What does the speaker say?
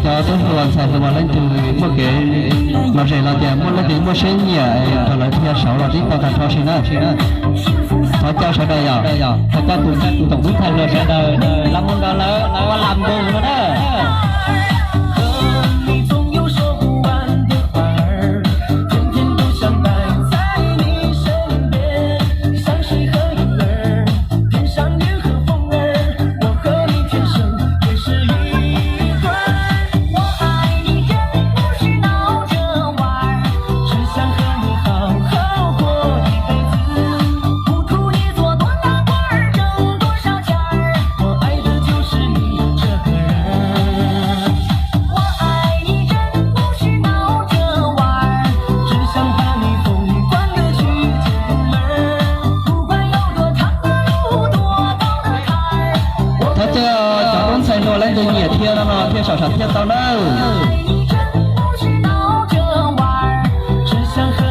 Cov tub hluas ntxhais hluas leej twg muaj kev lom zem los tias muaj leej twg muaj siab nyiam rau lawv thiab saud los tib tau tag nrho si na. Thov caw sawv daws yom, thov caw tus, tus tub ntxhais hluas sawv daws, lawv muab nrog lawv ua lam npus no na. Thov caw cov tub ntxhais hluas leej twg nyiam thiab no no thiaj sau sam thiaj tau nawb.